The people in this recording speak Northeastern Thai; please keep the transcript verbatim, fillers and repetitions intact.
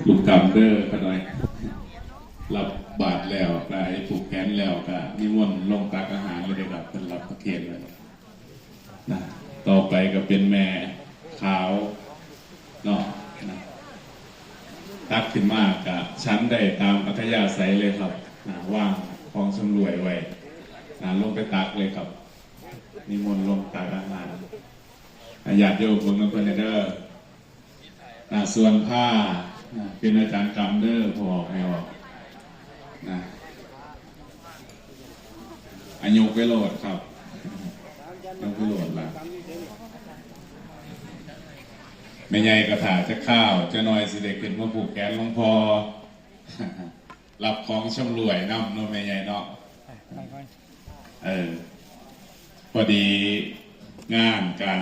ลูกกำเด้อขะน้อย รับบาตรแล้วก็ให้ผูกแขนแล้วก็นิมนต์ลงตักอาหารเลยครับ เพิ่นรับประเคนแล้วนะ ต่อไปก็เป็นแม่ขาวเนาะนะ ตักขึ้นมาก็ฉันได้ตามอัธยาศัยเลยครับนะ วางของชำร่วยไว้นะ ลงไปตักเลยครับ นิมนต์ลงตักอาหารนะ ญาติโยมเบิ่งนำเพิ่นเด้อ นะ ส่วนผ้านะ เป็นอาจารย์กำเด้อ พ่อแม่ออกนะ อายกไปโลดครับ ยกไปโลดละ แม่ใหญ่ก็ถ่าจะข้าวจะน้อยสิได้ขึ้นมาผูกแขนหลวงพ่อ รับของชำร่วยนำเนาะแม่ใหญ่เนาะ เออ พอดีงานการ